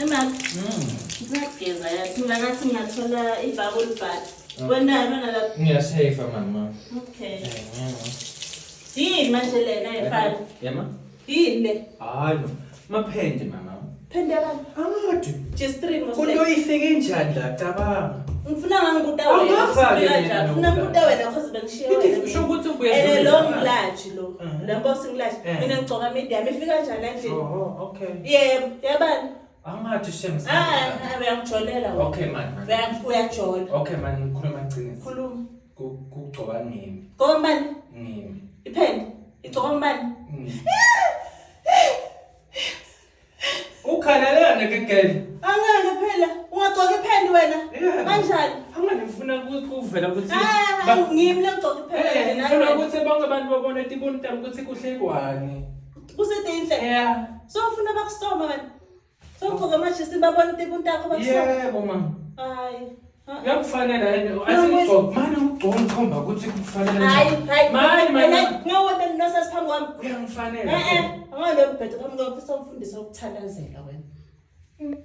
Emma, ngiyageza yathi mina ngathi ngingathola ibubble bath. Wena wena lapha. Ngiyashefa mama. Okay. Yini manje lena efana? Yema? Yini le? Hayi no. Maphende mama. Phende abantu. Amade. Just three mos. Kunto ifike njani la cabanga. Ngifuna ngangikuta wena. Awungafaki Ngifuna mina njani? Ngifuna lokhu. ngikuta wena cause bengishiye Ithi wena. sho ukuthi ubuye Ene lo ezulwini. ngilaji lo. Le mbosi ngilaji. Mina ngigcoka medium ifika njani endlini? Oh, okay. Yebo, yabani? Angathi shem. Ah, ah, uyangijolela wena. Okay man. man. Uyajola. Okay man, ngikhuluma iqiniso. Khuluma. Kugcoka ngimi. Gcoka mbani? Ngimi. Iphende. Igcoka mbani? Ukhalelana ke girl. Angeke phela. Ungagcoka iphende wena. Yeah. Kanjani? Angani ngifuna kuvela ukuthi Ah, ngimi lengigcoka iphende. Eh, ngifuna ukuthi bonke abantu babone tiboni tami ukuthi kuhle kwani. Kusetinhle. Yeah. So ufuna bakusoma wena. So ugcoka manje babona tiboni takho bakusoma. Yebo mama. Hayi. Kuyakufanela yini? Asigcoke. Manje ugcoka ngikhomba ukuthi kufanele. Hayi, hayi. Mani mani. Ngawona nosasi phambi kwami. Kuyangifanela. Eh eh, angalo mbhedo phambi kwami ufisa umfundisi ukuthandazela wena.